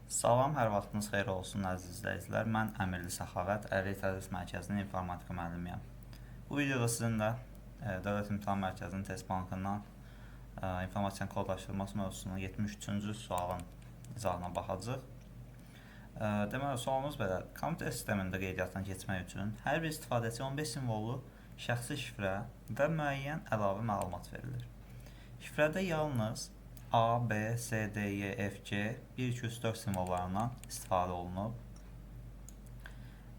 Salam, hər vaxtınız xeyir olsun əziz izləyicilər. Mən Əmirli Səxavət, Əlil Tədris Mərkəzinin informatika müəllimiyəm. Bu videoda sizinlə Dövlət İmtahan Mərkəzinin test bankından informasiyanın kodlaşdırılması mövzusunun 73-cü sualın izahına baxacağıq. Deməli, sualımız belədir. Kompüter sistemində qeydiyyatdan keçmək üçün hər bir istifadəçiyə 15 simvollu şəxsi şifrə və müəyyən əlavə məlumat verilir. Şifrədə yalnız A, B, C, D, E, F, G 1, 2, 3, 4 simvollarından istifadə olunub.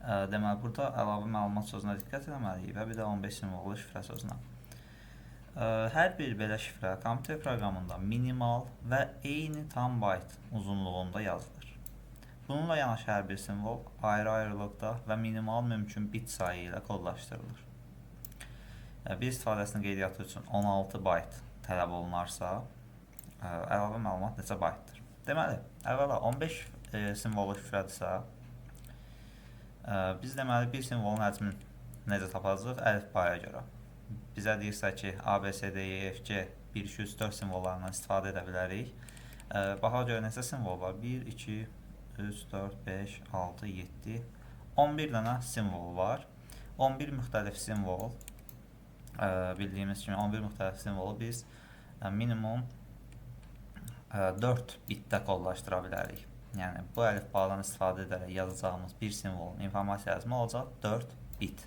Deməli, burada əlavə məlumat sözünə diqqət etməliyik və bir də 15 simvollu şifrə sözünə. Hər bir belə şifrə kompüter proqramında minimal və eyni tam bayt uzunluğunda yazılır. Bununla yanaşı hər bir simvol ayrı-ayrılıqda və minimal mümkün bit sayı ilə kodlaşdırılır. Bir istifadəsinin qeydiyyatı üçün 16 bayt tələb olunarsa, əlavə məlumat neçə baytdır? Deməli, əvvəla 15 simvollu şifrədirsə, biz deməli bir simvolun həcmini necə tapacağıq? Əlifbaya görə. Bizə deyirsə ki, A, B, C, D, E, F, G 1, 2, 3, 4 simvollarından istifadə edə bilərik. Baxa görə neçə simvol var? 1, 2, 3, 4, 5, 6, 7, 11 dənə simvol var. 11 müxtəlif simvol, bildiyimiz kimi 11 müxtəlif simvolu biz minimum 4 bitdə kodlaşdıra bilərik. Yəni bu əlifbadan istifadə edərək yazacağımız bir simvolun informasiya həcmi olacaq 4 bit.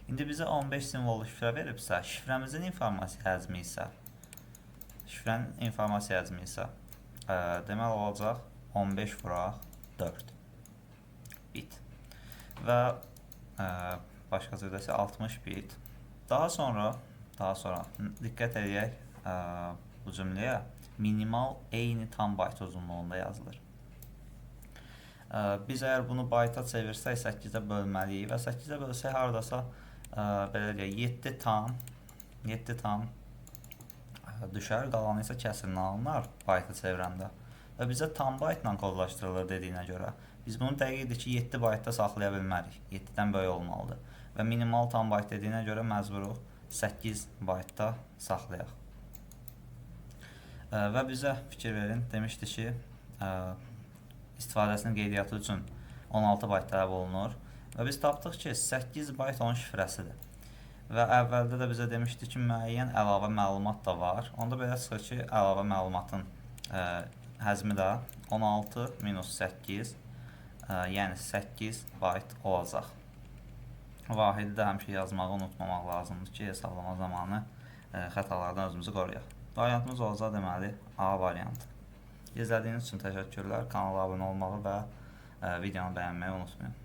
İndi bizə 15 simvollu şifrə veribsə, şifrəmizin informasiya həcmi isə şifrənin informasiya həcmi isə deməli olacaq 15 vuraq 4 bit. Və başqa cür isə 60 bit. Daha sonra diqqət edək bu cümləyə. Minimal eyni tam bayt uzunluğunda yazılır. Biz əgər bunu bayta çevirsək 8-ə bölməliyik və 8-ə bölsək hardasa belə deyək 7 tam düşər, qalanı isə kəsirlə alınar bayta çevirəndə. Və bizə tam baytla kodlaşdırılır dediyinə görə biz bunu dəqiqdir ki 7 baytda saxlaya bilmərik. 7-dən böyük olmalıdır. Və minimal tam bayt dediyinə görə məcburuq 8 baytda saxlayaq. Və bizə fikir verin, demişdi ki, istifadəsinin qeydiyyatı üçün 16 bayt tələb olunur və biz tapdıq ki, 8 bayt onun şifrəsidir. Və əvvəldə də bizə demişdi ki, müəyyən əlavə məlumat da var. Onda belə çıxır ki, əlavə məlumatın həcmi də 16 minus 8, yəni 8 bayt olacaq. Vahidi də həmişə yazmağı unutmamaq lazımdır ki, hesablama zamanı xətalardan özümüzü qoruyaq. Variantımız olacaq deməli A variantı. İzlədiyiniz üçün təşəkkürlər. Kanala abunə olmağı və videonu bəyənməyi unutmayın.